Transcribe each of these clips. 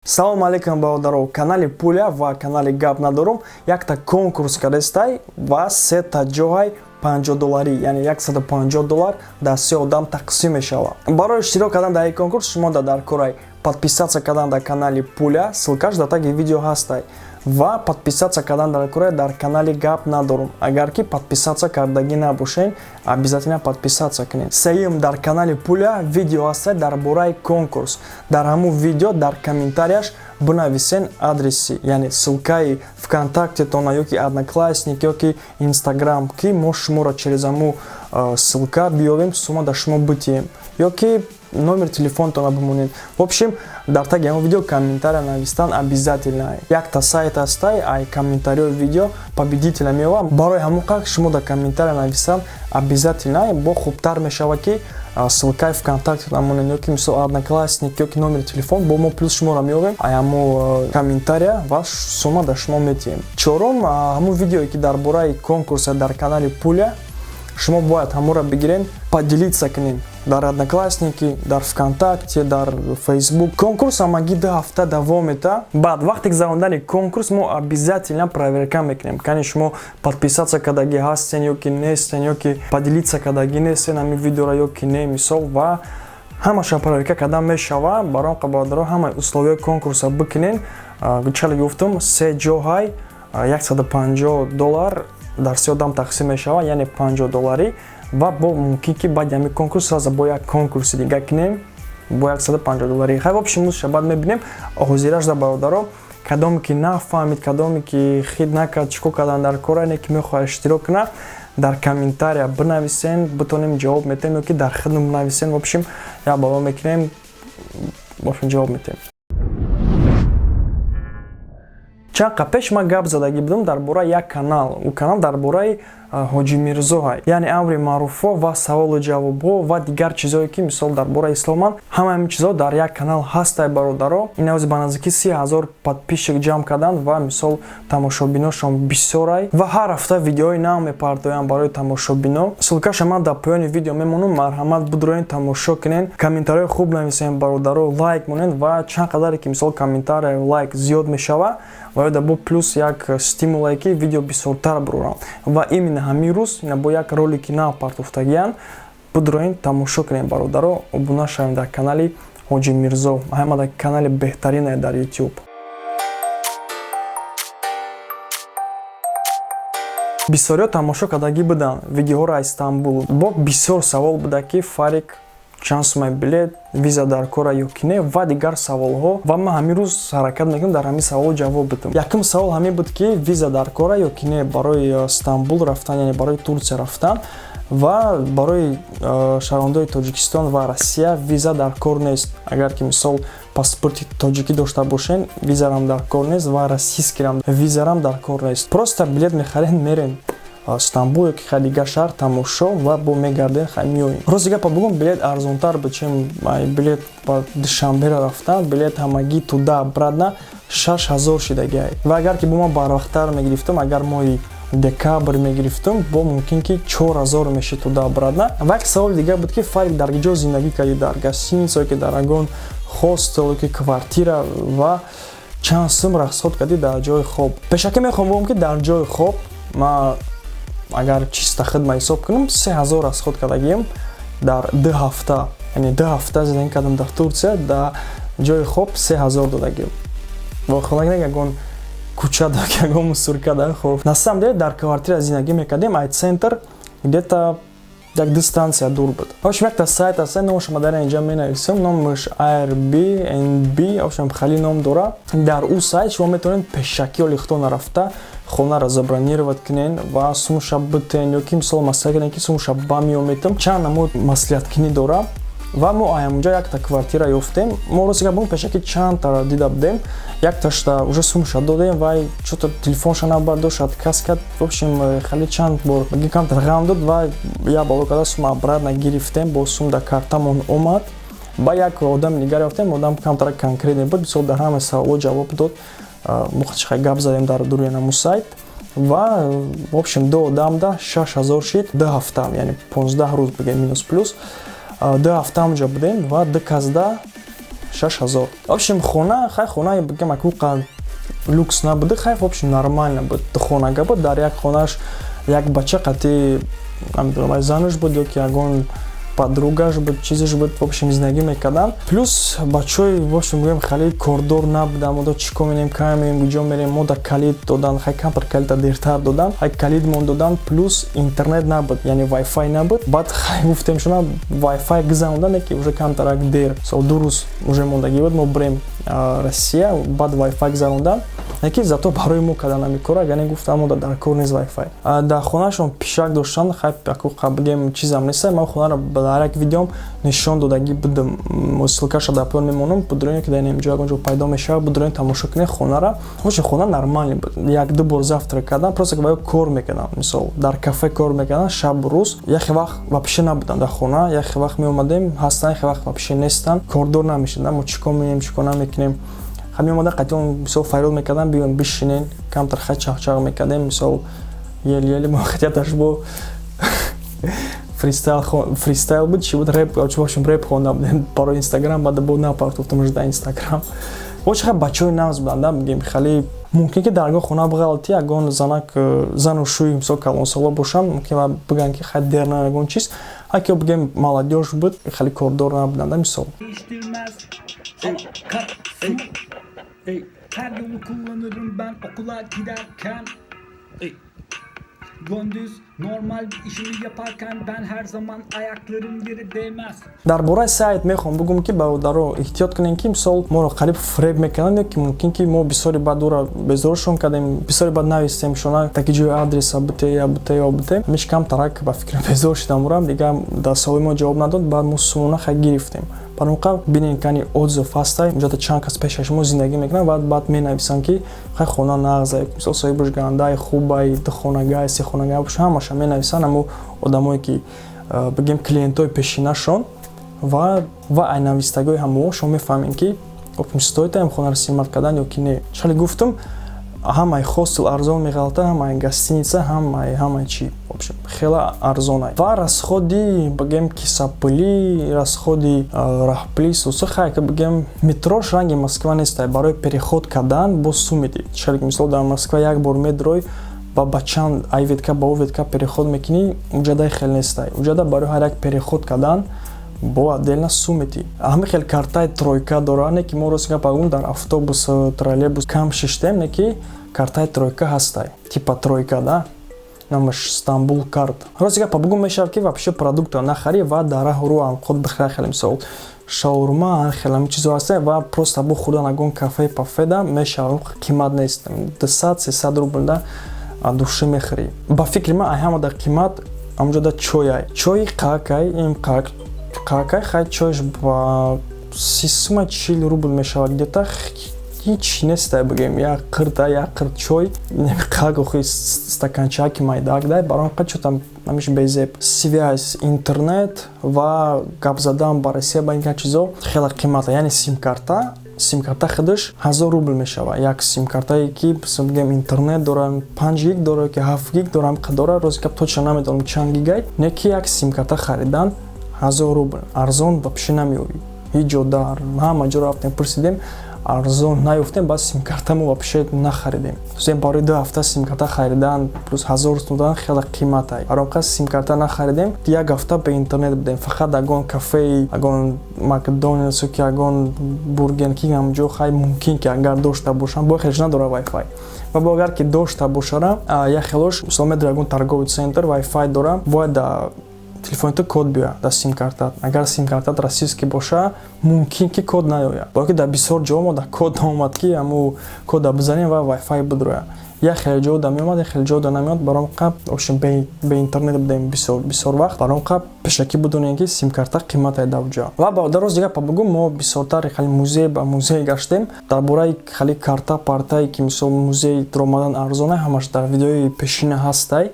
Салому алейкум, бародаро! Канали Пуля ва канали Гап надорум якта конкурс кардестай ва сета ҷоҳай 50 долларӣ, яъне 150 доллар дар се одам тақсим мешавад. Барои иштирок кардан дар ин конкурс шумо дар корай подписаться кардан дар канали Пуля, ссылка ш дар таги видео ҳастай, ва подписаться кардан дар кора дар канали Гап надорум. Агар ки подписаться кардагӣ набошен, обязательно подписаться кунед. Сеюм, дар канали Пуля видео ҳастай дар бораи конкурс. Дар ҳамун видео дар комментарияш бинависен адреси, яъне ссылка и Вконтактетона ё ки Одноклассник, ё ки Инстаграм, ки мо шуморо через ҳамун ссылка биёвем, сума дар шумо битиҳем, ё ки номер телефонтона бимонед. В общем, дар таги ҳамон видео комментария навистан обязательно. Якта сайт ҳастай, ай комментариҳои видео победителя меёвам. Барои ҳамон қадр шумо дар комментария навистан обязательно. Бо хубтар мешавад, ки ссылка и Вконтакте намонед ё ки, мисол, Одноклассник, ё ки номери телефон, бо мо плюс шуморо меёвем ай ҳамон комментария ва сума дар шумо метиҳем. Чорум, ҳамон видеое, ки дар бораи конкурса дар канали Пуля, шумо бояд ҳамонро бигирен, поделиться кунед дар Одноклассники, дар Вконтакте, дар Фейсбук. Конкурс ҳамагӣ 2 ҳафта давом мета. Баъд вақте гузарондани конкурс мо обязательно проверка мекунем, кани шумо подписаться кардагӣ ҳастен ё ки нестен, ё ки поделиться кардагӣ нестен ҳамин видеоро ё ки не, мисол, ва ҳамаша проверка кардан мешава. Барои он бародаро, ҳамаи условия ҳои конкурса бикунен. Чале гуфтум, се ҷоҳай 150 доллар дар се одам тақсим мешавад, яъне 50 долларӣ. Ва бо мумкин, ки баъди ҳамин конкурс сразу бо як конкурси дига кунем бо 150 долларӣ. Хай, в общем, музша баъд мебинем. Ҳозирашда, бародаро, кадоме ки нафаҳмид, кадоме ки хид накард, чӣ кор кардан дар кора, не ки мехоҳад иштирок кунад, дар комментария бинависен, битонем ҷавоб метаҳем, ё ки дар хидм бинависен. В общем, як бало мекунем, в общем, ҷавоб метаҳем. Чанд қад пеш ман гап задагӣ будам дар бораи як канал. Ӯ канал дар бораи Ҳоҷи Мирзоҳа, яъне амри маъруфҳо ва саволу ҷавобҳо ва дигар чизҳое, ки, мисол, дар бораи исломанд. Ҳама ҳамин чизҳо дар як канал ҳастай, бародаро. Ин ҳози ба наздики 30 000 подписчик ҷамъ карданд ва, мисол, тамошобиношон бисёрай ва ҳар ҳафта видеои нав мепартоянд барои тамошобино. Ссылка ша ман дар поёни видео мемонам, марҳамат, бидроен, тамошо кунен, комментариҳои хуб нависен, бародаро, лайк монед. Ва чанд қадаре ки, мисол, комментария, лайк зиёд мешава, ва ёда бо плюс як стимул е, ки видео бисёртар бурорам. Ва именно ҳамин рӯз ина бо як ролики нав партофтагиянд, бидроен, тамошо кунем, бародаро. Обуна шавем дар канали Ҳоҷи Мирзо, ҳамада канали беҳтарине дар Ютуб. Бисёриҳо тамошо кардагӣ буданд видеоҳоро аз Истанбул. Бо бисёр савол буда, ки Фарик, чанд сумаи билет, виза дар кора ё ки не, ва дигар саволҳо. Ва ман ҳамин рӯз ҳаракат мекунам дар ҳамин савол ҷавоб бидам. Якум савол ҳамин буд, ки виза дар кора ё ки не барои Стамбул рафтан, яъне барои Турсия рафтан. Ва барои шаҳрвандои Тоҷикистон ва Россия виза дар кор нест. Агар ки, мисол, паспорти тоҷикӣ дошта бошен, визарам дар кор нест ва российский рам визарам дар кор нест. Просто билет мехарен, мерен Стамбул ё ки хай дигар шаҳр тамошо ва бо мегардем, хай меоем. Рости гапа бугум, билет арзонтар буд, чем билет ба Душанбера рафтан. Билет ҳамагӣ туда обратно 6000 шидагиай. Ва агар ки бо ман барвақттар мегирифтам, агар моҳи декабр мегирифтам, бо мумкин ки 4000 мешид туда обратно. Ва як саволи дигар буд, ки Фарик, дар ҷо зиндагӣ кардӣ, дар гостиница ё ки дар ягон хостел ё ки квартира, ва чанд сум расход кардӣ дар ҷои хоб? Пешакӣ мехоҳам бигӯям, ки дар ҷои хоб ма, агар чисто хидма ҳисоб кунам, 3000 расход кардагием дар 2 ҳафта, яъне 2 ҳафта зиндагӣ кардам дар Турсия, дар ҷои хоб 3000 додагием. Хона, ягон кӯча, ягон мусорка да хоб. На самом деле дар квартира зиндагӣ мекардем, ай центр где-то як ду станция дур буд. В общем, якта сайт аст, номашо ма дар инҷа менависам, номаш Airbnb, в общем, хали ном дора. Дар ӯ сайт шумо метавонед пешакӣ, оли худо нарафта, хонаро забронировать кунен ва сумша битен, ё ки, мисол, маслиҳат кунен, ки сумша ба меометам. Чанд намуд маслиҳаткунӣ дора. Ва мо аямунҷа якта квартира ёфтем. Мо, рости гап, пешакӣ чандтара дида будем, якташта уже сумша додем, вай чото телефонша набардошт, отказ кард. В общем, хеле чанд бор камтар ғам дод ва як бало карда сум обратно гирифтем, бо сум дар картамон омад. Ба як одами дигар ёфтем, одам камтара конкретный буд, мисол, дар ҳама саволо ҷавоб дод. Мо гап задем дар дуруи наму сайт ва, в общем, ду одамда 6000 шид 2 ҳафта, яъне 15 рӯз бигем, минус плюс 2 ҳафта ҳамҷо будем ва ду казда 6000. В общем, хона, хай, хона бигем, акуқа люкс набуд, хай, в общем, нормально буд. Хонага буд, дар як хонаш як бача қати, намедонам, занаш буд ё ки ягон подругаш буд, чизеш буд, в общем, зиндагӣ мекарданд. Плюс бачаҳои, в общем, гӯем, хеле кордор набуданд. Мо чӣ кор мерем, кай мерем, куҷо мерем? Мо да калид додан, хай, камтар калида дертар додан, хай, калидмон додан. Плюс интернет набуд, яъне вайфай набуд. Баъд, хай, гуфтем, шуна вайфай гузарондан, ки уже камтарак дер, сол 2 рӯз уже мондагӣ буд, мо бирем Россия, баъд вайфай гузарондан. Яки зато барои мо кардан ҳами кора, яъне гуфтам, мо дар кор нест вайфай. Дар хонаашон пишак доштанд. Хай, бигем, чизам нест. Ман хонаро дар як видеом нишон додагӣ будам, ссылкаша дар поён мемонам, будроне ки дар инҷо ягон ҷо пайдо мешавад, будроне тамошо кунед хонара. Хоша, хона нормальный буд. Як ду бор завтрак кардам, просто ки кор мекардам, мисол, дар кафе кор мекардам шабу рӯз. Яхе вақт вообще набудам дар хона, яхе вақт меомадем, ҳастанд, яхе вақт вообще нестанд. Кордор намешудам, мо чӣ кор менем, чӣ кор намекунем. Ҳами омада қатъион, мисол, фарёд мекардам: «Биёем, бишинен». Камтар, хай, чақчақ мекардем, мисол, ел ели мо хотяташ бо фристайл, фристайл буд, чи буд, реп, в общем, реп хонда будем барои Инстаграм. Баъд бо напартофтам дар Инстаграм. Воч, хай, бачаҳои нағз буданд, да, бигем, хеле мумкин ки дар ягон хона биғалти, ягон занак, зану шӯи, мисол, калонсола бошанд, мумкин бигӯянд, ки хай, дер на, ягон чиз. Ҳаки, бигем, молодёжь буд, хеле кордор набуданд, мисол. Ey, kat, su. Ey, her yolu kullanırım ben okula giderken. Ey, gündüz normal bir işimi yaparken ben her zaman ayaklarım yere değmez. Дар бораи сайт мехоҳам бигӯм, ки бародаро, эҳтиёт кунем, ки, мисол, моро қариб фиреб мекунанд, ё ки мумкин ки мо бисёри баъд ӯра безоршон кардем, бисёри баъд навистем шона, таки ҷои адреса бите, я бите, ё бите. Миш камтарак, ба фикрам, безор шидам урам, дига дар саволи мо ҷавоб надод. Баъд мо сумона, хай, гирифтем. Барои бинен, кани отзыв ҳастай, ҷода чанд кас пешаш мо зиндагӣ мекунанд. Баъд менависанд, ки хай, хона нағзай, мисол, соҳибаш гандай, хубай, духонагай, сехонагай боша, ҳамаша менависанд ҳамо одамое ки, бигем, клиентҳои пешинашон. Ва ай навистагиҳои ҳамоо шумо мефаҳмед, ки стоит ам хонаро снимать кардан ё ки не. Чали гуфтам, ҳамаи хостел арзон меғалта, ҳамаи гостиница, ҳамаи чӣ, в общем, хеле арзонай. Ва расходи, бигем, кисапулӣ, расходи раҳпулӣ сусу, хай, ки, бигем, метрош ранги Москва нестай. Барои переход кардан боз сум медиҳӣ. Чали, мисол, дар Москва як бор медрой ва ба чанд ай ветка ба о ветка переход мекунӣ, уҷадай хел нестай. Уҷада барои ҳар як переход кардан бо отдельно сум метиҳӣ. Ҳама хел картаи тройка дора, не ки мо, рост гап, дар автобус, троллейбус кам шиштем, не ки картаи тройка ҳастай, типа тройка да, номаш Стамбул карт. Рости гапа бугум, мешавад, ки вообще продукта нахарӣ ва дар раҳу рӯ анқот бихӯра. Хеле, мисол, шаурма, ҳар хел ҳамин чизо ҳаста ва просто бухӯрдан ягон кафе пафеда мешавад, қимат нест, 200, 300 рубл да души мехӯрӣ. Ба фикри ман, ай ҳамада қимат ҳамонҷода чойай, чои қакай, ин қак қакай, хай, чойш ба 30 сума, 40 рубл мешавад где-то. Ҳеч нестай, бигем, як қирта, як қирт чой қак, охи, стаканчаки майдак дай, баром қад чотам ҳамиш безеб. Связь, интернет ва гап задан ба Россия, ба ин чизо хеле қимата, яъне симкарта худаш 1000 рубл мешавад. Як симкартае ки, бигем, интернет дора, 5 гиг дора ки 7 гиг дора, ҳамқа дора. Рост гап, точно намедонам чанд гигай, не ки як симкарта харидан 1000 рубл. Арзон вообще намеёбӣ ҳеҷ ҷо. Дар ҳама ҷо рафтем, пурсидем, арзон наёфтем. Баъд симкарта мо вообще нахаридем. Барои 2 ҳафта симкарта харидан плюс 1000 сум додан хеле қиматай. Барои симкарта нахаридем. Як ҳафта бе интернет будем, фақат ягон кафеи, ягон Макдоналдсу ки ягон Бургер Кинг, ҳамҷо, хай, мумкин ки агар дошта бошам, бо хелш надора вайфай. Ва бо агар ки дошта бошара, як хелош, мисол, медори ягон торговый центр вайфай дора, бояд да телефони ту код биёяд дар симкартат. Агар симкартат российский боша, мумкин ки код наёяд, бояд ки дар бисёр ҷо мо дар код наомад, ки ҳаму кода бизанем ва вайфай бидрояд. Як хеле ҷо да меомад, як хеле ҷо да намеомад. Баром қаб, общем, бе интернет будем бисёр бисёр вақт. Баром қаб пешакӣ бидонем, ки симкарта қиматай дар ҷо. Ва дар рост дигар па бугум, мо бисёртар хеле музей ба музей гаштем. Дар бораи хеле карта партае ки, мисол, музей омадан арзона, ҳамаш дар видеои пешина ҳастай.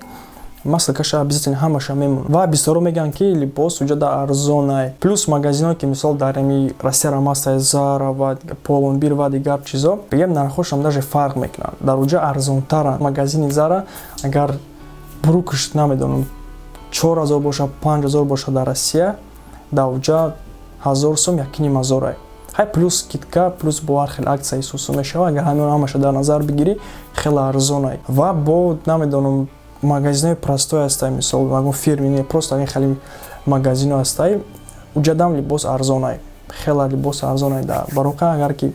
Ма ссылкаша обязательно ҳамаша мемонам. Ва бисёро мегӯянд, ки либос уҷода арзонай. Плюс магазиное ки, мисол, дар ами Россияра ҳастай, Зара ва Полонбир ва дигар чизо, бигем, нархошам даже фарқ мекунанд, дар уҷа арзонтаранд. Магазини Зара агар брюкаш, намедонам, 4000 боша, 5000 боша дар Россия, дар уҷа 1000 сум, 1500-ай. Хай, плюс скидка, плюс бо ҳар хел акция исусу мешава. Агар ҳамин ҳамаша дар назар бигирӣ, хеле арзонай. Ва бо намедонам, магазинои простой ҳастай, мисол, ягон фирми не, просто ягон хеле магазино ҳастай, уҷадам либос арзонай, хеле либос арзонай. Бароқа агар ки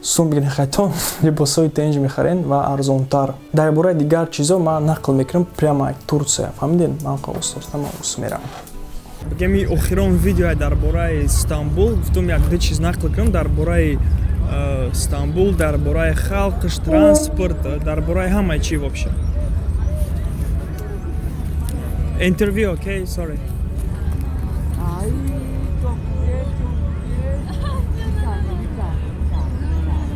сум бигирен, хайтон либосҳои тенҷ мехарен ва арзонтар. Дар бораи дигар чизо ман нақл мекунам прямо Турция, фаҳмидед? Ман остоста ман ус мерам. Бигем, охирон видео дар бораи Стамбул. Гуфтум, як ду чиз нақл кунам дар бораи Стамбул, дар бораи халқш, транспорт, дар бораи ҳамаи чи вообще. Интервью, окей, sorry. Ay, çok güzel, çok güzel. Bir tane, bir tane, bir tane,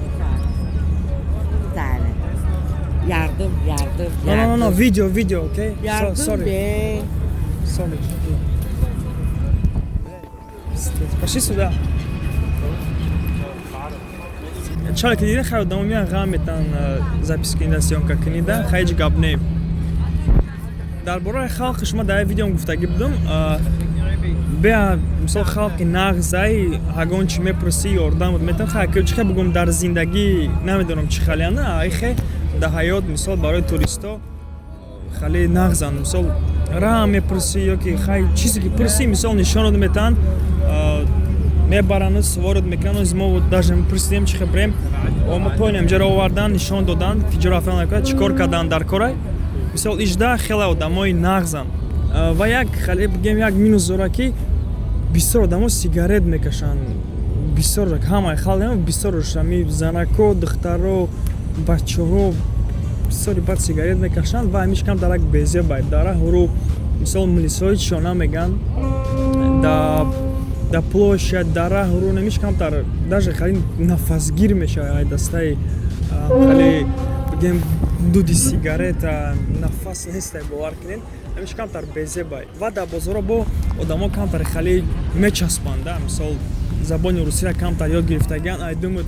bir tane. Bir tane. Yardım, yardım, No, no, no, no, yardım. Video, video, okay? Yardım Sorry. Be. Sorry. Пошли сюда. Чаро ки дидем, хай, одамо меян, ғам метан, запись кунида, съёмка кунида, хай, ҳеҷ гап не. Дар бораи халқи шумо дар видеом гуфтагӣ будам, беа, мисол, халқи нағзай, ҳагон чӣ мепурсӣ, ёрдам метан. Хай, чӣ хел бугум, дар зиндагӣ намедонам чӣ халияна, айхе дар ҳаёт, мисол, барои туристо хеле нағзанд. Мисол, раҳ мепурсӣ ё ки хай чизе ки пурсӣ, мисол, нишонот метаҳанд, мебаранду суворот мекунанд. Мо даже пурсидем, чӣ хел бирем, мо поинам ҷаро овардан, нишон доданд, ки ҷо рафтан, чӣ кор кардан дар корай. Мисол, ижда хеле одамои нағзанд. Ва як хеле бигем, як минус дора, ки бисёр одамо сигарет мекашанд, бисёр, ҳамаи халқ, бисёр ами занако, духтаро, бачаҳо бисёри бад сигарет мекашанд. Ва ҳамиш кам дар як безебай дара ҳуру, мисол, милисҳои чишона меган да площадь, дара ҳуру намиш камтар даже хеле нафасгир мешавад. Ай дастаи хеле, бигем, дуди сигарета нафас нестай, бовар кунед, ҳамиш камтар безебай. Ва дар бозоро бо одамо камтар хеле мечаспанда. Мисол, забони русиро камтар ёд гирифтагиан, ай думают,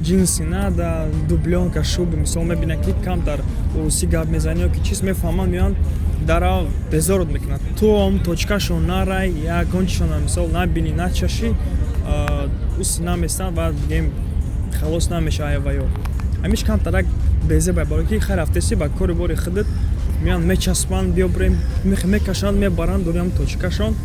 джинсы надо, дублёнка, шуба. Мисол, мебинад, ки камтар русӣ гап мезанӣ ё ки чиз мефаҳманд, меоянд, дара безорот мекунад. Ту ом точкашон нарай, ягончишона, мисол, набинӣ, начашӣ, ус наместанд ва, бигем, халос намешава. Ва ё ҳамиш камтарак безебай, барои ки хай рафтеси ба кори бори худат, меоянд, мечаспанд, биё бирем, мекашанд, мебаранд дурям точкашон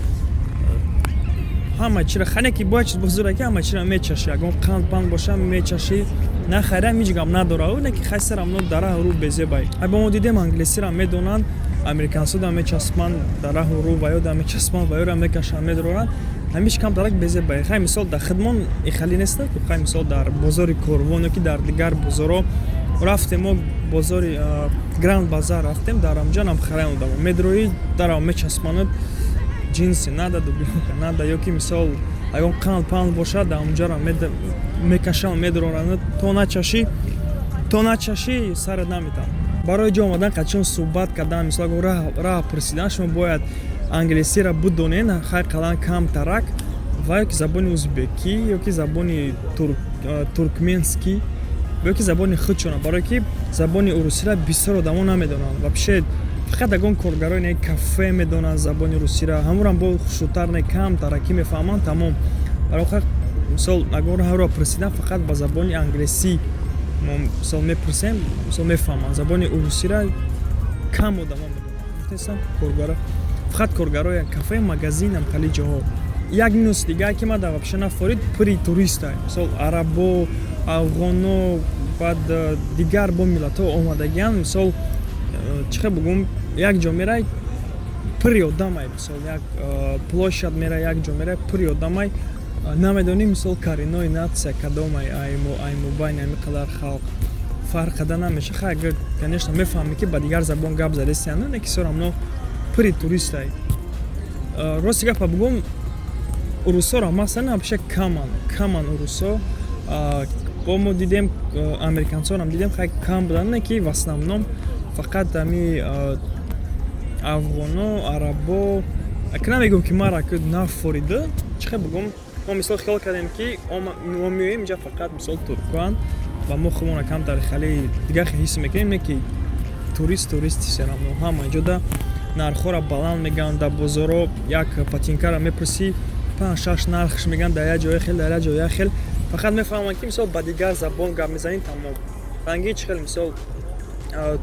ҳама чира. Хане ки бояд чиз бозура, ки ҳама чира мечашӣ, ягон қанд панд боша, мечашӣ, на хайрам ҳеҷ гап надора, не ки хай сарамно дара ру безебай. Ай ба мо дидем, англисиро медонанд, американсода мечаспанд, дараҳу ру ва ёда мечаспанд, ва ёра мекашанд, медоранд, ҳамиш камтарак безебай. Хай, мисол, дар хидмон ихали неста. Хай, мисол, дар бозори Корвон ё ки дар дигар бозоро рафтем, мо бозори Гранд Базар рафтем, дар амҷанам харем, одамо медроӣ, дарам мечаспанад, джинсы надо, дублёнка надо, ё ки, мисол, ягон қанд панд бошад, дар онҷаро мекашанд, медоранд, то начашӣ сарат наметам. Барои ҷо омадан, қачон суҳбат кардан, мисол, ягон раҳ пурсидан, шумо бояд англисиро бидонед, хай, қалан камтарак, ва ё ки забони узбекӣ, ё ки забони туркменский, ё ки забони худшона, барое ки забони урусиро бисёр одамо намедонанд вообще. Фақат ягон коргарои не кафе медонанд забони русиро, ҳамурам бо хушрӯтар не, камтаракӣ мефаҳманд, тамом. Барои мисол, ягон раҳро пурсидан, фақат ба забони англисӣ мо, мисол, мепурсем, мисол, мефаҳманд. Забони урусиро кам одамо медонанд, гуфтестам, коргара, фақат коргарои кафе, магазинам, хали ҷоҳо. Як минус дигар, ки ман дар вообще нафорид, пури туриста. Мисол, арабо, афғоно, баъд дигар бо миллатҳо омадагиан. Мисол, чӣ хел бугум, як ҷо мерай, пури одамай. Мисол, як площадь мерай, як ҷо мерай, пури одамай, намедонӣ, мисол, коренной нация кадомай. Ай мобайни ҳами қадар халқ фарқ карда намеша. Хай, агар, конечно, мефаҳмӣ, ки ба дигар забон гап задестиян, не ки всё равно пури туристай. Рости гапа бугум, урусоро масалан вообще каман, каман урусо. Бо мо дидем, американцорам дидем, хай, кам будан, не ки в основном фақат ами афғоно, арабо. Ака, намегӯм, ки мара нафорида, чӣ хел бугум, мо, мисол, хиёл кардем, ки мо меоем инҷа, фақат, мисол, туркоанд ва мо худмона камтар хеле дигар ҳис мекунем, не ки турист, турист всё равно ҳама ҷода нархҳоро баланд мегӯянд. Дар бозоро як патинкаро мепурсӣ. Панҷ, шаш нархш мегӯянд, дар як ҷоя хел, дар як ҷоя хел. Фақат мефаҳманд, ки мисол ба дигар забон гап мезанӣ, тамом. Ранги чӣ хел, мисол,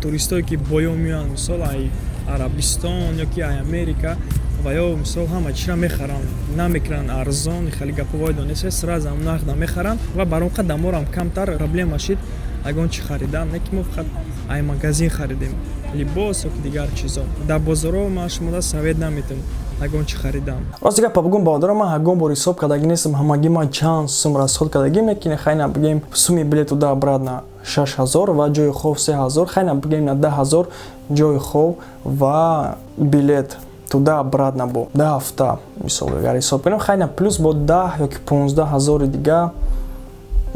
туристое ки боё меоянд, мисол, ай Арабистон ё ки ай Америка, ва ё мисол ҳама чиро мехаранд, намекунанд арзон, хеле гапо вой донест, сразу ҳам нарх намехаранд. Ва бар он қадаморам камтар проблема шид ягон чи харидан, не ки мо фақат ай магазин харидем либос ё ки дигар чизо. Дар бозорҳо ман шумода совет наметам ягон чи харидан. Рости гапа бугум, бародаро, ман ягон бор ҳисоб кардагӣ нестам, ҳамагӣ ман чанд сум расход кардагӣ мекунем. Хайна, бигем, суми билет туда обратно 6000 ва ҷои хоб 3000, хайна, бигем, на 10 000 ҷои хоб ва билет туда обратно бо 10 ҳафта, мисол, агар ҳисоб кунем, хайна, плюс бо 10 ё ки 15 ҳазори дига,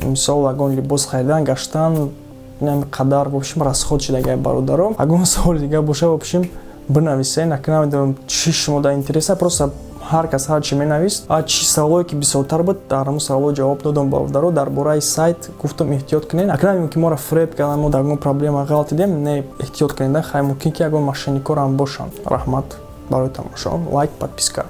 мисол, ягон либос харидан, гаштан, инами қадар, в общем, расход шидагай. Бародаро, ягон саволи дига боша, в общем, бинависен. Ака, намедонам, чӣ шумо да интереса, просто ҳар кас ҳар чӣ менавист. А чӣ саволое ки бисёртар буд, дар ҳамон саволо ҷавоб додам. Бародаро, дар бораи сайт гуфтам, эҳтиёт кунед. Ака, намедонам, ки моро фреб кардан, мо дар ягон проблема ғалтидем, не, эҳтиёт кунед, хай, мумкин ки ягон мошенникорам бошанд. Раҳмат барои тамошо, лайк, подписка.